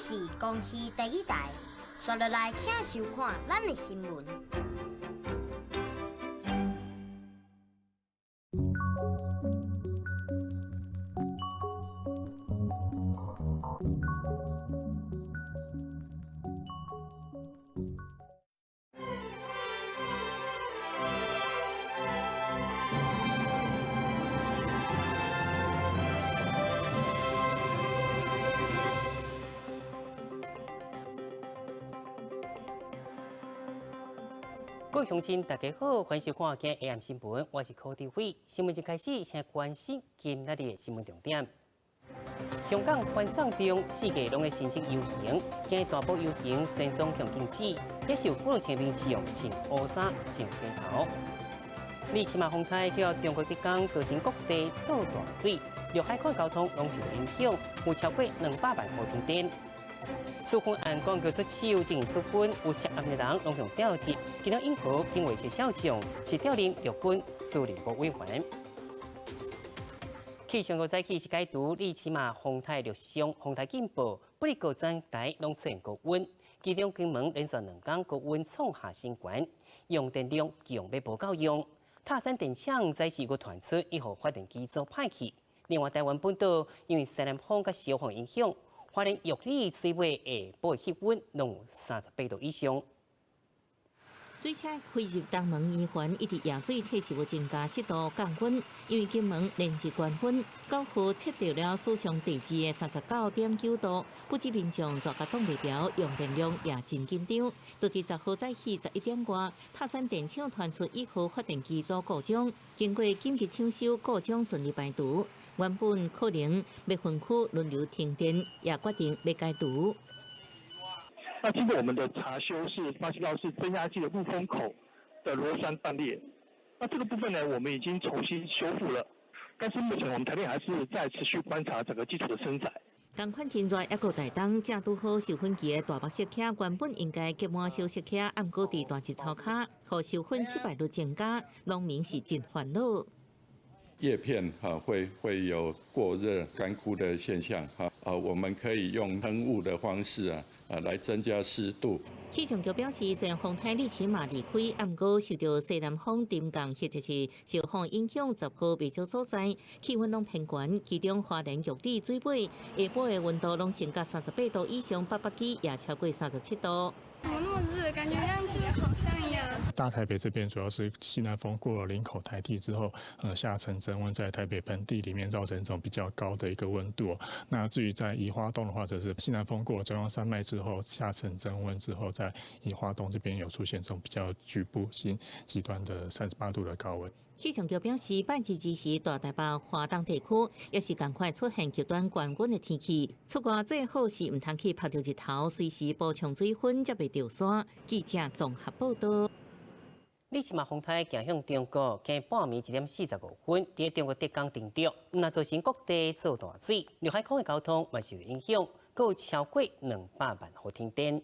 是公視第一台，紲落來請收看咱的新聞。各位鄉親，大家好，歡迎收看今日 AM 新聞，我是柯志輝。新聞一開始，先關心今仔日的新聞重點。香港反送中四界攏咧形式遊行，今日大埔遊行雙雙向禁止，也是有幾若千民眾穿烏衫上街頭。利奇馬風台去予中國浙江造成各地做大水，陸海空交通攏受到影響，有超過200萬戶停電。處分案公安局出手進行處分，有涉案的人攏予調職。其中永和警衛室少將是調任陸軍司令部委員。氣象局早起是解讀利奇馬風台陸上風台警報，不日各全台攏出現高溫，其中金門連續兩天高溫創下新高，用電量強欲無夠用。塔山電廠早時閣傳出一號發電機組歹去。另外，台灣本島因為西南風佮小風影響，花蓮玉里水尾下晡氣溫攏有38度以上。水車開入東門圓環，一直淹水，體是有增加適度降溫。因為金門連日高溫，9號測到了史上第二的39.9度，不止民眾熱甲擋袂牢，用電量也真緊張。就佇10號早起11點外，塔山電廠傳出1號發電機組故障，經過緊急搶修，故障順利排除。原本可能欲分區輪流停電，也決定欲解除。那經過我們的查修，是發現到是增壓器的入風口的螺栓斷裂。那這個部分呢，我們已經重新修復了，但是目前我們台電還是在持續觀察整個機組的承載。仝款真熱，猶閣台東正拄好授粉期的大白雪茄，原本應該結滿小雪茄，毋過佇大日頭跤，予授粉失敗率增加，農民是真煩惱。葉片哈會有過熱乾枯的現象哈啊，我們可以用噴霧的方式啊來增加濕度。氣象局表示，雖然風台利奇馬離開，毋過受著西南風沉降或者是受風影響，10號袂少所在氣溫攏偏懸，其中花蓮玉里水尾下晡的溫度攏升到38度以上，北北基也超過37度。怎麼那麼熱？感覺像是烤箱一樣。大台北這邊主要是西南風過了林口台地之後，下沉增溫在台北盆地裡面造成一種比較高的一個溫度。那至於在宜花東的話，則是西南風過了中央山脈之後下沉增溫之後，在宜花東這邊有出現這種比較局部性極端的38度的高溫。氣象局表示，拜二之時，大台北、華東地區也是仝款出現極端高溫的天氣。出外最好是毋通去曬著日頭，隨時補充水分，才袂著山。記者綜合報道。利奇馬風台行向中國，今半暝1點45分，佇中國浙江登陸，若造成各地做大水，陸海空的交通嘛受影響，閣有超過200萬戶停電。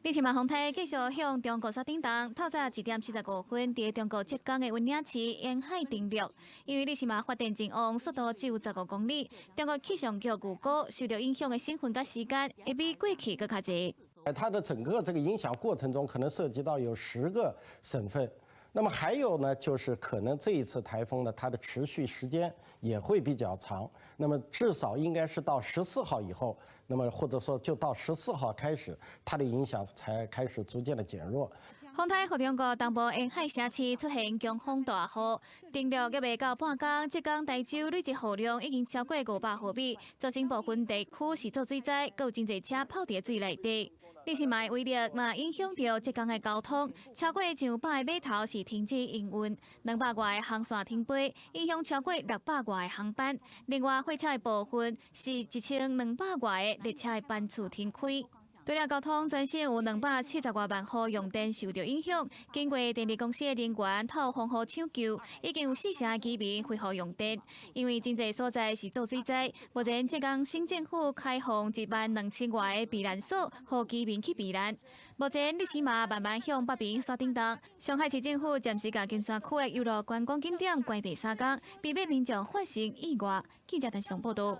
利奇馬風台繼續向中國山頂動，透早1點45分，佇中國浙江的溫嶺市沿海登陸。因為利奇馬發展真旺，速度只有15公里。中國氣象局預估，受著影響的省份佮時間會比過去閣較濟。它的整個這個影響過程中，可能涉及到有10個省份。那麼還有呢，就是可能這一次颱風呢，它的持續時間也會比較長。那麼至少應該是到14號以後，那麼或者說就到14號開始，它的影響才開始逐漸的減弱。風台予中國東部沿海城市出現強風大雨，登陸猶未到半工，浙江台州累計雨量已經超過500毫米，造成部分地區是做水災，閣有真濟車泡佇水內底。利奇馬的威力嘛影響著浙江的交通，超過上百个碼頭是停止營運，200外个航線停飛，影響超過600外个航班。另外，火車的部分是1200外个列車的班次停開。除了交通，全省有270外萬戶用電受著影響。經過電力公司的人員透風雨搶救，已經有4成的居民恢復用電。因為真濟所在是做水災，目前浙江省政府開放1萬2千外個避難所，予居民去避難。目前利奇馬慢慢向北邊煞頂動。上海市政府暫時共金山區的遊樂觀光景點關閉3工，避免民眾發生意外。記者陳世東報道。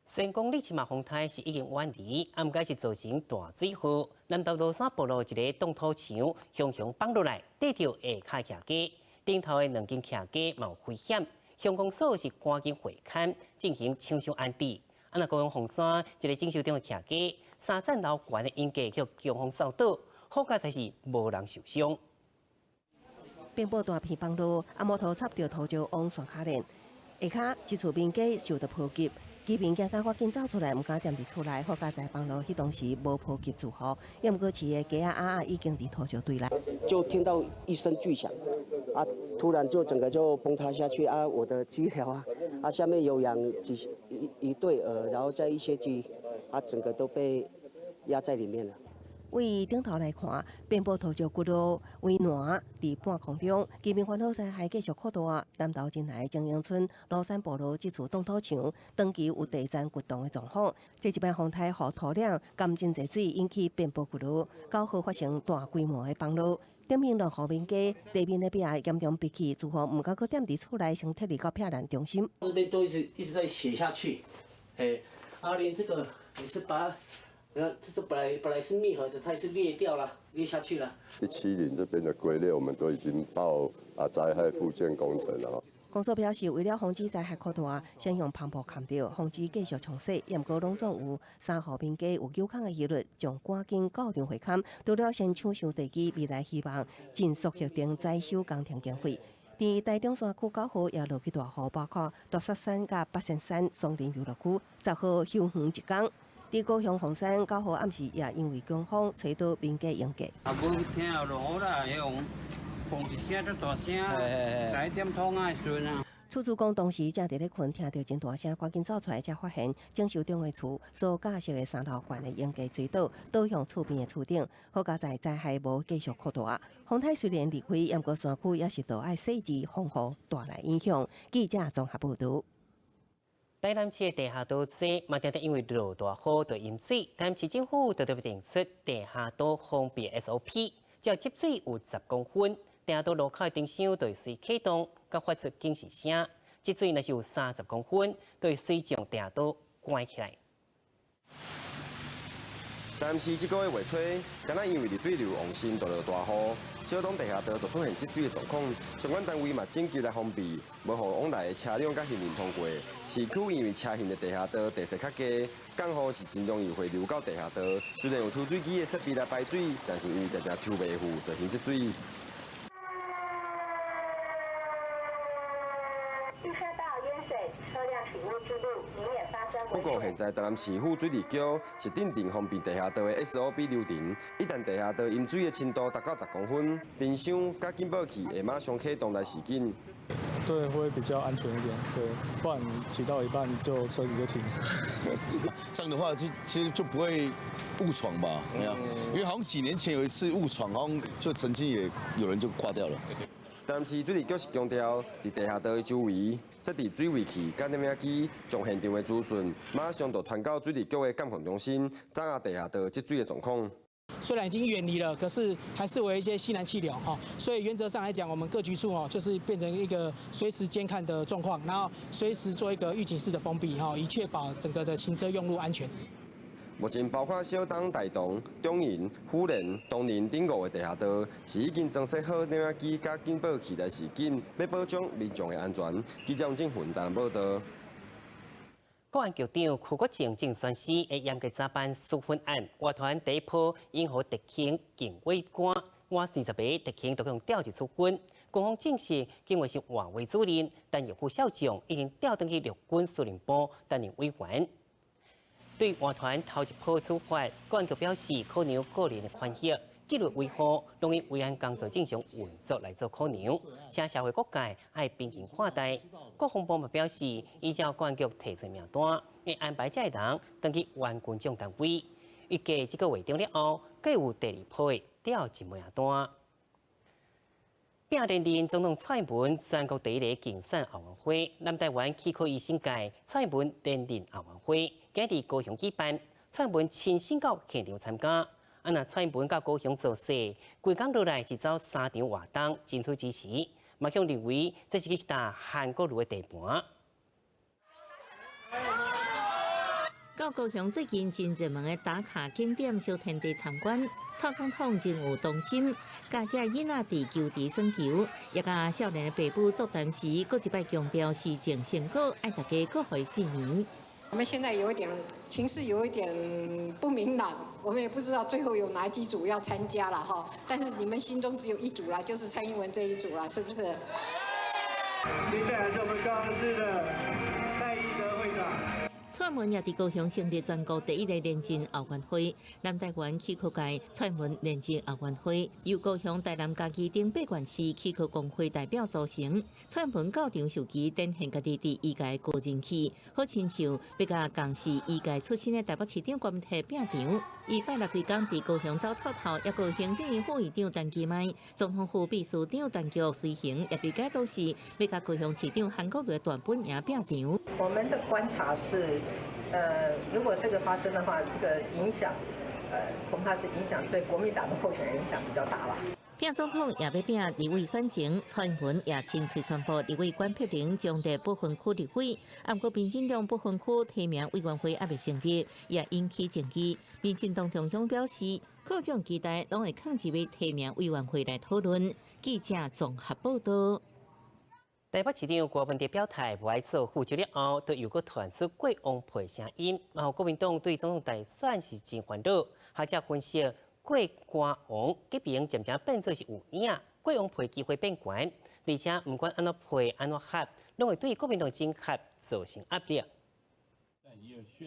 成功你这马风台是已经远离，啊，毋过是造成大水祸。南投罗山部落一个冻土墙，雄雄崩落来，缀著下跤徛家，顶头的两间徛家嘛有危险。乡公所是赶紧会勘进行抢修安置。啊，若高雄凤山一个整修中的徛家，三层楼悬的阴架予强风扫倒，好佳哉是无人受伤。并无大片崩落，啊，摩托插著土石往山跤连，下跤一厝民家受到波及。居民惊甲赶紧走出来，毋敢踮佇厝内。好佳哉崩落彼当时无波及住户，抑毋过饲的鸡仔、鸭仔已经伫土石堆内。就听到一声巨响，啊，突然就整个就崩塌下去啊！我的鸡寮啊，啊，下面有养几一一对鹅，然后再一些鸡，啊，整个都被压在里面了。为顶头来看，遍布土石骨路围栏伫半空中，居民烦恼灾害继续扩大。南投仁爱精英村罗山部落这处冻土墙，长期有地层掘动的状况。这一摆风台予土壤含真济水，引起遍布骨路，9号发生大规模的崩落。顶面落户民家，地面的壁严重闭起，住户毋敢阁踮伫厝内，先撤离到避难中心。这边都一直一直在写下去，哎，啊连这个也是把。那这个本来是密合的，它也是裂掉了，裂下去了。170这边的龟裂，我们都已经报啊灾害复建工程了。公所表示，为了防止灾害扩大，先用帆布盖著，防止继续冲洗。毋过，拢总有三户民家有九空的疑虑，将赶紧到场会勘。除了先抢修地基，未来希望尽速核定灾修工程经费。伫台中山区9号也落起大雨，包括大雪山佮八仙山松林游乐区，10号休园一工。伫高雄凤山9号暗时也因为强风吹倒民家用架。啊，无听到落雨啦，彼种风一声足大声，来点窗仔的时阵啊。厝主讲，当时正伫咧睏，听著真大声，赶紧走出来，才发现整修中的厝所架设的三楼悬的用架吹倒，倒向厝边的厝顶。好佳哉灾害无继续扩大。风台虽然离开，毋过山区也是著爱细致防护带来影响。记者综合报道。台南市的地下道济，嘛定定因为落大雨就淹水，台南市政府就特别定出地下道封闭 SOP，只要积水有十公分，地下道路口的灯箱就会随启动，佮发出警示声。积水若是有30公分，就会随将地下道关起来。台南市这个月月初，敢若因为热对流旺盛，就落大雨，小东地下道就出现积水的状况。相关单位嘛紧急来封闭，无予往来的车辆佮行人通过。市区因为车行的地下道地势较低，降雨是真容易汇流到地下道。虽然有抽水机的设备来排水，但是因为常常抽袂赴，造成积水。不过，现在台南市府水利局是订定封闭地下道的 SOP 流程，一旦地下道淹水的深度达到十公分，灯箱佮警报器会马上启动来示警。对，会比较安全一点，对，不然骑到一半就车子就停。这样的话就其实就不会误闯吧？没有，因为好像几年前有一次误闯，好像就曾经也有人就挂掉了。台南市水利局是强调，伫地下道的周围设置水位器、佮摄影机，将现场的资讯马上就传到水利局的监控中心，掌握地下道积水的状况。虽然已经远离了，可是还是有一些西南气流哈，所以原则上来讲，我们各局处哦，就是变成一个随时监看的状况，然后随时做一个预警式的封闭哈，以确保整个的行车用路安全。目前，包括小东、大同、中营、府莲、东林等五个地下道，是已经装设好摄影机佮警报器来示警，欲保障民众的安全。记者王正云台南报道。国安局长柯国正正宣誓的严格查办私分案，外传第一波引予特勤警卫官满30个特勤都予调职处分。军方证实，警卫是换位主任，但叶副少将已经调转去陆军司令部担任委员。对外传头一波处罚，国安局表示，考量个人的权益、纪律维护，拢以维安工作正常运作来做考量，请社会各界爱平静看待。国防部嘛表示，依照国安局提出名单，会安排这个人转去原军种单位。预计这个月中了后，阁有第二波的调职名单。拼连任总统蔡英文全国第一个竞选后援会，南台湾齿科医生界蔡英文连任后援会，今日高雄举办，蔡英文亲身到现场参加。啊，若蔡英文到高雄造势，规工落来是走三场活动，争取支持，嘛向认为这是去打韩国瑜的地盘。到高雄最近真熱門的打卡景點小天地參觀，蔡總統真有童心，共遮囡仔佇球池耍球，也共少年的爸母座談時，閣一擺強調施政成果，愛大家閣予伊4年。我們現在有一點情勢有一點不明朗，我們也不知道最後有哪幾組要參加了哈。但是你們心中只有一組啦，就是蔡英文這一組啦，是不是？接下來是我們高雄市的蔡義德會長。蔡英文也佇高雄成立全國第一个連任後援會，南台灣區科界蔡英文連任後援會，由高雄、台南、嘉義等八縣市區科工會代表組成。蔡英文到場授旗，展現家己佇醫界高人氣，好親像欲共仝是醫界出身的台北市長郭文泰拚場。伊拜六規工佇高雄走透透，抑閣有行政院副院長陳其邁、總統府秘書長陳菊隨行，也被解讀是欲共高雄市長韓國瑜大本營拚場。我們的觀察是，如果這個發生的話，這個影響，恐怕是影響對國民黨的候選人影響比較大吧。拚總統也欲拚立委選情，蔡英文也親喙宣布立委管碧玲將佇不分區立委，毋過民進黨不分區提名委員會猶未成立，也引起爭議。民進黨中央表示，各種期待攏會囥入去提名委員會來討論。記者綜合報道。台北市長柯文哲表態無愛做副手了後，就又閣傳出郭王配聲音，然後國民黨對總統大選是真煩惱。學者分析，郭郭王結盟漸漸變做是有影，郭王配機會變懸，而且毋管按怎配按怎合，攏會對國民黨整合造成壓力。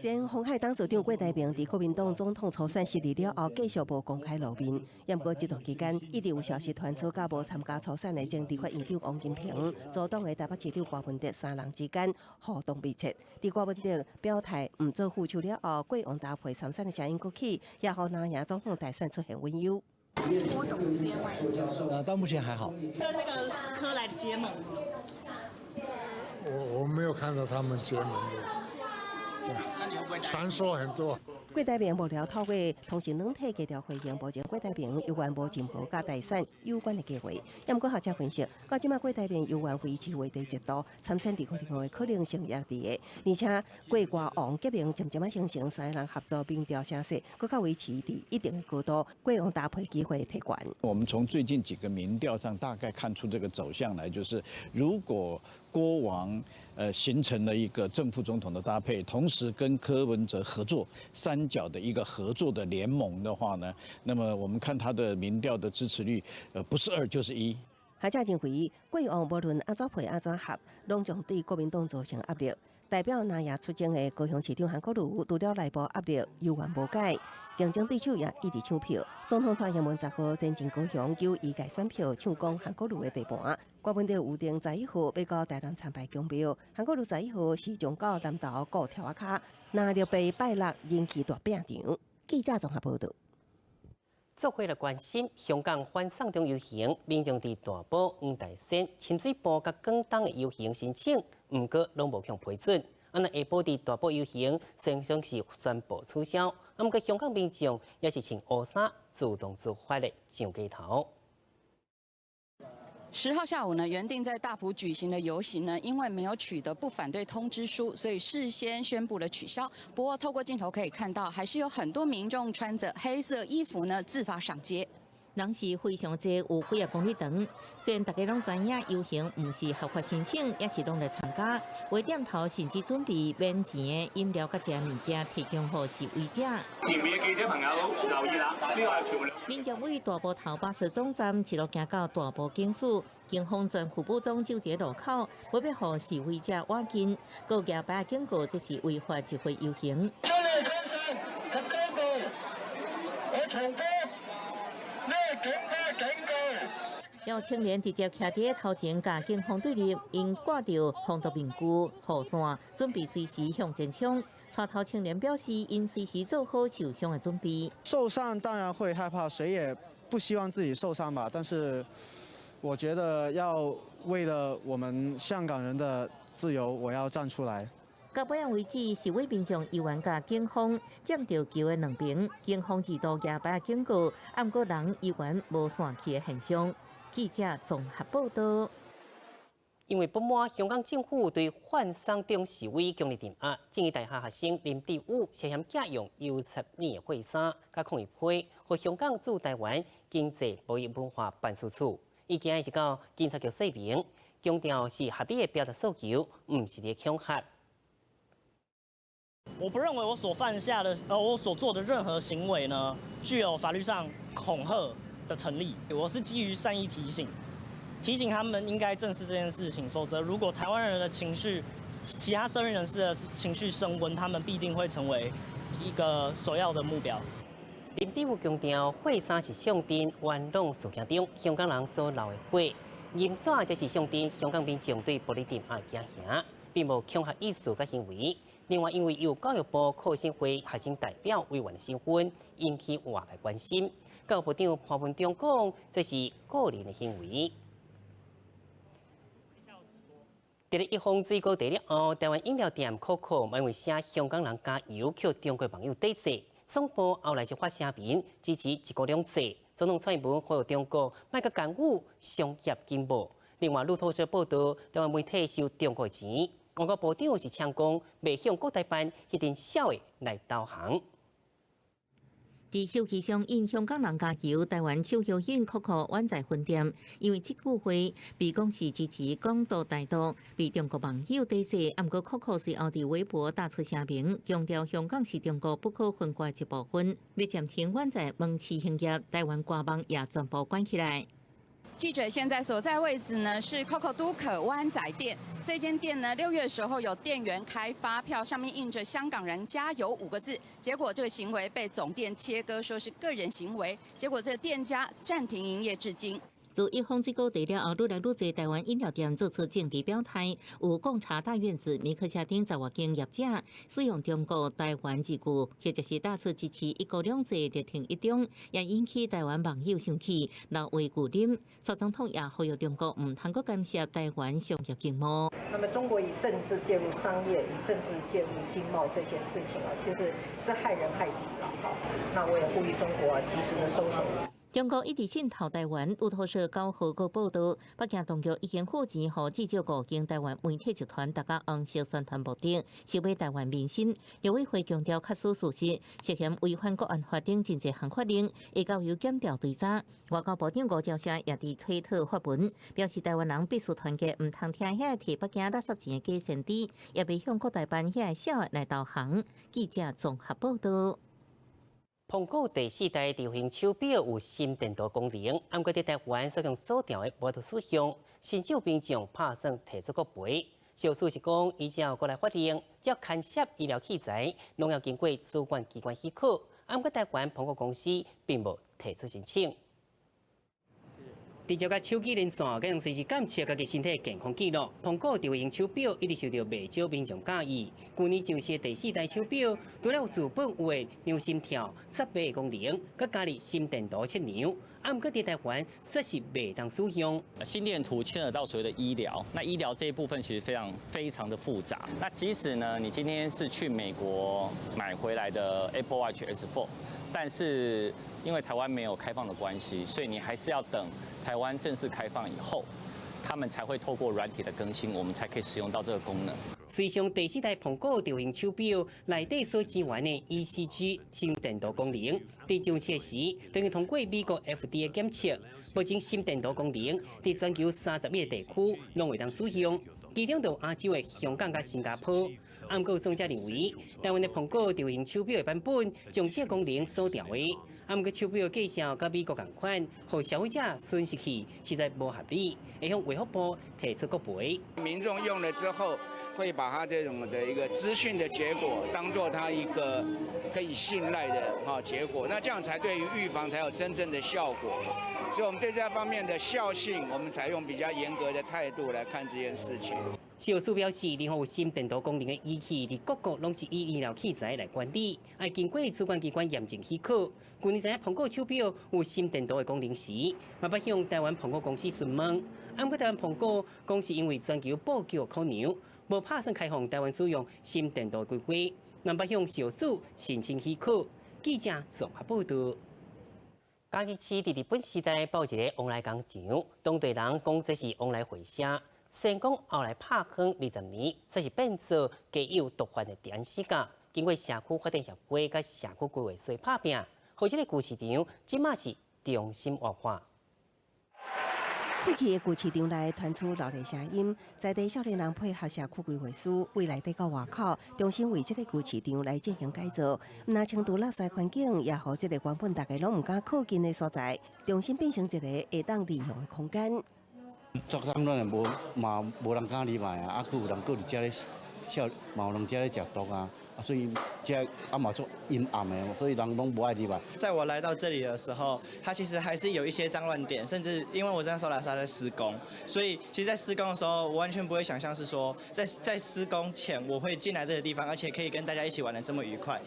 前鴻海董事長郭台銘佇國民黨總統初選失利了後，繼續無公開露面。毋過這段期間，一直有消息傳出，佮無參加初選的前立法院長王金平、組黨的台北市長柯文哲三人之間互動密切。佇柯文哲表態毋做副手了後，郭王搭配參選的聲音閣起，也予藍營總統大選出現隱憂。郭董這邊，到目前還好。跟那個柯來結盟。我沒有看到他們結盟的。傳說很多。郭台銘幕僚透過通訊軟體低調回應，目前郭台銘猶原無任何佮大選有關的計劃。毋過學者分析，到這馬郭台銘猶原維持話題熱度，參選2025的可能性也佇個。而且郭郭王結盟漸漸仔形成三个人合作民調聲勢，閣較維持佇一定的高度，郭王搭配機會提懸。我們從最近幾個民調上大概看出這個走向來，就是如果郭王形成了一個正副總統的搭配，同時跟柯文哲合作三角的一個合作的聯盟的話呢，那麼我們看他的民調的支持率，不是2就是1。學者認為，郭王無論按怎配按怎合，攏將對國民黨造成壓力。代表藍營出征的高雄市長韓國瑜，除了內部壓力猶原無解，競爭對手也一直搶票。總統蔡英文10號前進高雄，求醫界選票，唱講韓國瑜的地盤。郭文哲預定11號欲到台南參拜宮廟，韓國瑜11號是將到南投顧柱仔跤，藍綠白拜六人氣大拚場。記者綜合報道。做伙來關心香港反送中遊行，民眾佇大埔、黃大仙、深水埗佮廣東的遊行申請，毋過攏無予批准。啊，若下晡佇大埔遊行，先上是宣布取消。啊，毋過香港民眾也是穿烏衫，自動自發的上街頭。 10號下午呢，原定在大埔舉行的遊行呢，因為沒有取得不反對通知書，所以事先宣布了取消。不過透過鏡頭可以看到，還是有很多民眾穿着黑色衣服呢，自發上街。人是非常濟，有幾仔公里長。雖然大家攏知影遊行毋是合法申請，也是攏來參加。有店頭甚至準備免錢的飲料佮食物件，提供予示威者。前面的記者朋友留意啦，呢個係全部。民眾對大埔頭巴士總站一路行到大埔警署，警方全副武裝守佇路口，無欲予示威者倚近，閣舉牌警告這是違法集會遊行。我重複。有青年直接徛佇頭前，共警方對立，𪜶掛著防毒面具、雨傘，準備隨時向前衝。帶頭青年表示，𪜶隨時做好受傷的準備。受傷當然會害怕，誰也不希望自己受傷吧。但是，我覺得要為了我們香港人的自由，我要站出來。到尾仔為止，示威民眾猶原共警方佔著橋的兩邊，警方二度舉牌警告，毋過人猶原無散去的現象。記者綜合報道。因為不滿香港政府對反送中示威強力鎮壓，正義大學學生林志武涉嫌借用油漆呢的貨衫，佮抗議批，予香港駐台灣經濟貿易文化辦事處，伊今日是到警察局說明，強調是合理的表達訴求，毋是佇恐嚇。我不認為我所犯下的，我所做的任何行為呢，具有法律上恐嚇的成立。我是基於善意提醒。提醒他們應該正視這件事情，否則如果台灣人的情緒、其他社運人士的情緒升溫，他們必定會成為一個首要的目標。林志武強調，血衫是象徵元朗事件中香港人所流的血，銀紙則是象徵香港民眾對暴力鎮壓驚嚇，並無恐嚇意思佮行為。另外，因為有教育部考審會學生代表委員的身份，引起外界關心。教育部長潘文忠講，這是個人的行為。佇咧一風水果茶了後，台灣飲料店可可因為寫香港人加油，予中國網友抵制。總部後來就發聲明支持一國兩制。總統蔡英文呼籲中國莫閣干預商業經貿。另外，路透社報道，台灣媒體收中國錢，外交部長是嗆講，袂向國台辦彼陣痟的來投降。佇手機上印香港人加油，台灣手搖飲可可灣仔分店，因為這句話被講是支持港獨台獨，被中國網友抵制。毋過可可隨後佇微博打出聲明，強調香港是中國不可分割的一部分，欲暫停灣仔門市營業，台灣官網也全部關起來。記者現在所在位置呢是 COCO 都可灣仔店，這間店呢6月的時候有店員開發票，上面印着“香港人加油”5個字，結果這個行為被總店切割，說是個人行為，結果這個店家暫停營業至今。自一風這個地了後，愈來愈濟台灣飲料店做出政治表態，有貢茶大院子、米克夏等10外間業者使用中國台灣字句，或者是打出支持一國兩制力挺一中，也引起台灣網友生氣，鬧話拒啉。蔡總統也呼籲中國毋通閣干涉台灣商業經貿。那麼中國以政治介入商業，以政治介入經貿這些事情啊，其實是害人害己了。好，那我也呼籲中國及時的收手。中國一直滲透台灣，路透社9號閣報道，北京當局已經付錢予至少五間台灣媒體集團，達到紅色宣傳目的，收買台灣民心。陸委會強調，確屬事實，涉嫌違反國安法等真濟項法令，會交由檢調追查。外交部長吳釗燮也佇推特發文，表示台灣人必須團結，毋通聽遐個提北京垃圾錢的假先知，也袂向國台辦遐个痟的來投降。記者綜合報道。蘋果第四代智慧型手錶有心電圖功能，毋過佇台灣所用鎖定的無法使用，甚至有民眾拍算提出國賠。小事是講，依照國內法令，只要牽涉醫療器材，攏要經過主管機關許可。毋過台灣蘋果公司並無提出申請。直接共手機連線，閣用隨時監測家己身體健康記錄。蘋果智慧型手錶一直受到袂少民眾佮意。舊年上市的第四代手錶，除了有自本有的量心跳、設備的功能，閣加入心電圖測量。毋過佇台灣煞是袂當使用。心電圖牽扯到所謂的醫療，那醫療這一部分其實非常非常的複雜。那即使呢，你今天是去美國買回來的 Apple Watch S4，但是因為台灣沒有開放的關係，所以你還是要等台灣正式開放以後，他們才會透過軟體的更新，我們才可以使用到這個功能。隨上第四代蘋果智慧型手錶內底所支援的 ECG 心電圖功能，佇上市時，都已經通過美國 FDA 檢測，目前心電圖功能佇全球31個地區攏會當使用，其中就有亞洲的香港佮新加坡。毋過業者認為，台灣的蘋果智慧型手錶的版本將這個功能鎖掉的，毋過手錶的價數佮美國仝款，予消費者損失去，實在無合理，會向衛福部提出國賠。民眾用了之後，會把他這種的一個資訊的結果當做他一個可以信賴的哈結果，那這樣才對於預防才有真正的效果。所以，我們對這方面的效性，我們採用比較嚴格的態度來看這件事情。食藥署表示，任何有心電圖功能的儀器，佇各國攏是以醫療器材來管理，愛經過主管機關驗證許可。舊年知影蘋果手錶有心電圖的功能時，嘛捌向台灣蘋果公司詢問，毋過台灣蘋果講是因為全球布局考量，無拍算開放台灣使用心電圖規劃，嘛捌向食藥署申請許可。記者綜合報道。嘉義市佇日本時代蓋一个旺來工場，當地人講這是旺來會社。成功後來拍風20年，煞是變做家有毒販的治安死角。經過社區發展協會佮社區規劃師拍拚，予這個舊市場這馬是重新活化。廢棄的舊市場內傳出鬧熱聲音，在地少年人配合社區規劃師，未來底到外口，重新為這個舊市場來進行改造。毋但清除垃圾環境，也予這個原本大家攏毋敢靠近的所在，重新變成一個會當利用的空間。足髒亂的，無嘛無人敢入來啊！啊，閣有人閣佇遮咧笑，嘛有人遮咧食毒啊！所以遮啊嘛足陰暗的，所以人攏無愛入來。在我來到這裡的時候，它其實還是有一些髒亂點，甚至因為我那時候來是在施工，所以其實，在施工的時候，我完全不會想象是說，在施工前我會進來這個地方，而且可以跟大家一起玩得這麼愉快。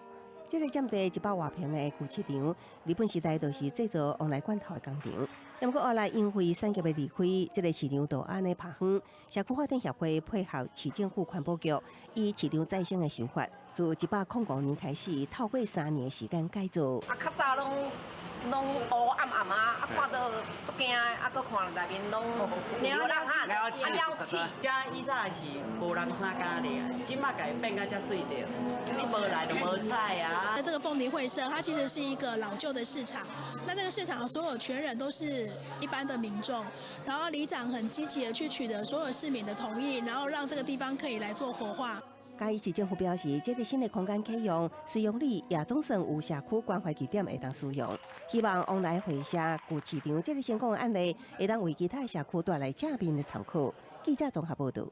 這個佔地100外坪的舊市場，日本時代就是製造旺來罐頭的工廠。毋過後來因為產業的離開，這個市場就按呢拍荒。社區發展協會配合市政府環保局，以市場再生的手法，自105年開始，透過3年的時間改造。啊，較早攏攏烏暗暗啊，啊看到足驚，啊閣看內面攏流浪漢，啊鳥鼠。遮以早是無人啥敢來，這馬共伊變甲遮媠著，你無來就無彩啊。那這個鳳梨會社，它其實是一個老舊的市場。那這個市場所有權人都是一般的民眾，然後里長很積極的去取得所有市民的同意，然後讓這個地方可以來做活化。嘉義市政府表示，這個新的空間啟用，使用率也總算有社區關懷據點會當使用。希望旺來會社舊市場這個成功的案例，會當為其他社區帶來正面的參考。記者綜合報導。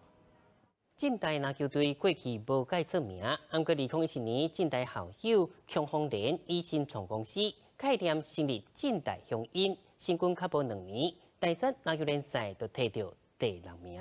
政大籃球隊過去無蓋出名，毋過2014年，政大校友孔豐年以新創公司概念成立政大雄鷹，成軍較無2年，大專籃球聯賽就提著第六名。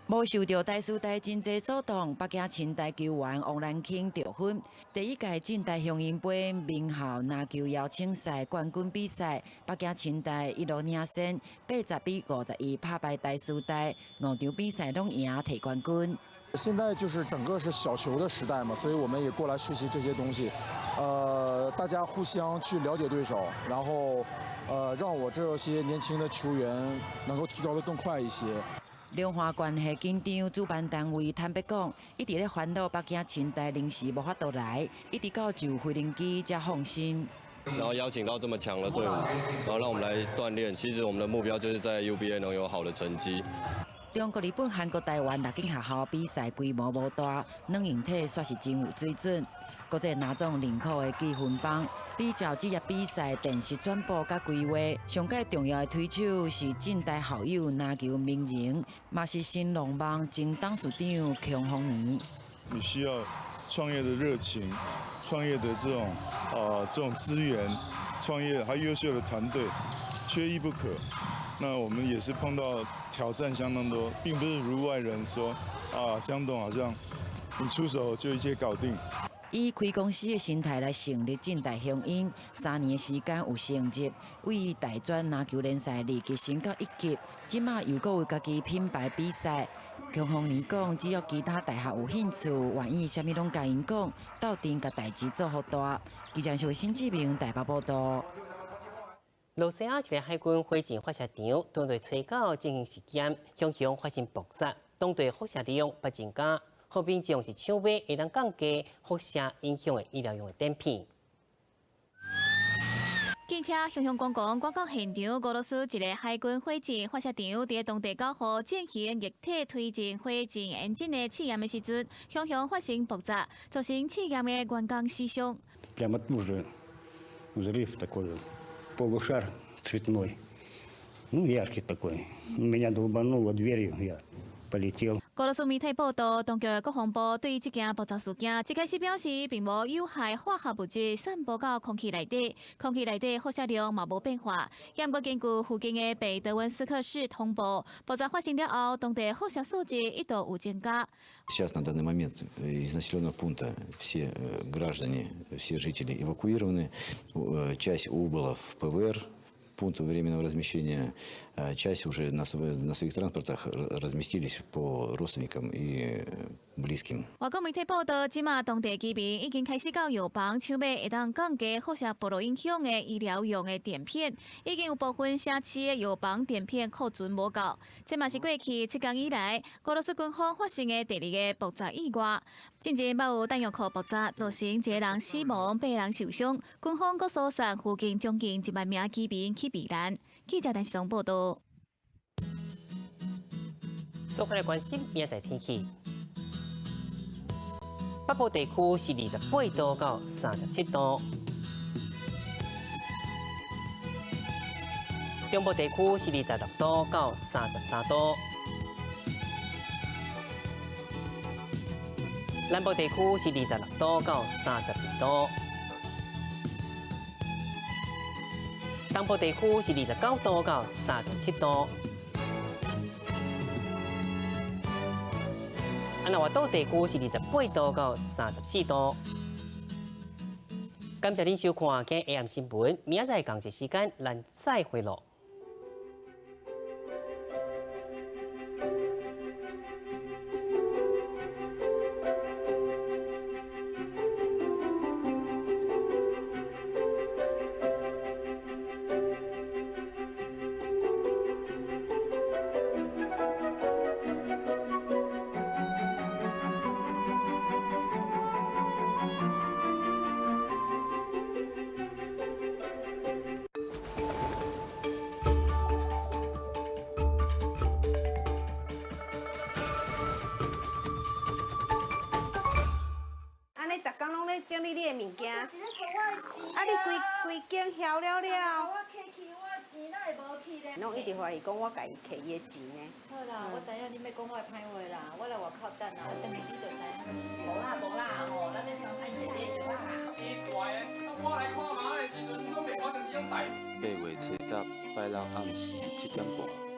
無受著台師大真濟阻擋，北京清大球員王蘭卿得分。第一屆政大雄鷹盃名校籃球邀請賽冠軍比賽，北京清大一路領先80比51拍敗台師大，五場比賽攏贏提冠軍。現在就是整個是小球的時代嘛，所以我們也過來學習這些東西。大家互相去了解對手，然後，讓我這些年輕的球員能夠提高得更快一些。兩岸關係緊張，主辦單位坦白講，一直咧煩惱北京清大臨時無法度來，一直到就飛行機才放心。然後邀請到這麼強的隊伍，然後讓我們來鍛鍊。其實我們的目標就是在 UBA 能有好的成績。中國、日本、韓國、台灣六間學校比賽規模無大，軟硬體煞是真有水準。國際籃總認可的計分榜，比較職業比賽電視轉播佮規劃，上蓋重要的推手是政大校友籃球名人，嘛是新浪網前董事長孔豐年。你需要創業的熱情，創業的這種資源，創業還有優秀的團隊，缺一不可。那我們也是碰到挑戰相當多，並不是如外人說啊，江董好像你出手就一切搞定。以開公司的心態來成立政大雄鷹，3年時間有成績，為大專籃球聯賽二級升到一級，這馬又閣有家己品牌比賽。孔豐年講，只要其他大學有興趣，願意啥物攏共𪜶講，鬥陣共代誌做予大。記者是新志明台北報道。羅西亞一个海軍火箭發射場，當地初九進行實驗，雄雄發生爆炸，當地輻射量不增加，予民眾是搶買會當降低輻射影響的醫療用的碘片。警車雄雄咣咣趕到現場，俄羅斯一个海軍火箭發射場佇當地9號進行液體推進火箭引擎的試驗的時陣，雄雄發生爆炸，造成試驗的員工死傷。 Прямо тут же взрыв такой, полушар цветной, ну яркий такой. Меня долбануло дверью, я полетел. 俄羅斯媒體報道，當局國防部對這件爆炸事件一開始表示，並無有害化學物質散布到空氣內底，空氣內底輻射量嘛無變化。毋過根據附近的北德文斯克市通報，爆炸發生了後，當地輻射數值一度有增加。 Сейчас на данный момент из населенного пункта все граждане, все жители эвакуированы. Часть убыла в ПВР, пункт временного размещения, часть уже на своих транспортах разместились по родственникам и близким. 外國媒體報道，這馬當地居民已經開始到藥房搶買會當降低輻射暴露影響的醫療用的碘片，已經有部分城市的藥房碘片庫存無夠。這嘛是過去7天以來，俄羅斯軍方發生的第二個爆炸意外。進前捌有彈藥庫爆炸，造成一個人死亡，8人受傷。軍方閣疏散附近將近1萬名居民去避難。記者陳世龍報道。做伙來關心明仔載天氣。北部地區是28度到37度，中部地區是26度到33度，南部地區是26度到32度，東部地區是29度到37度。啊，那外島地區是28度到34度。感謝您收看今日 AM 新聞，明仔載同一時間，咱再會囉。整理你的物件，啊！你规规间晓了了。我摕去我的钱哪会无去咧？拢一直怀疑讲我共伊摕伊的钱呢。好啦，我知影你欲讲我的歹话啦，我来外口等啦，我转去你就知影。无啦无啦吼，咱咧挑战一个药啦。奇怪的，啊我来看妈的时阵，拢袂发生这种代志。8月初10，拜六暗时7点半。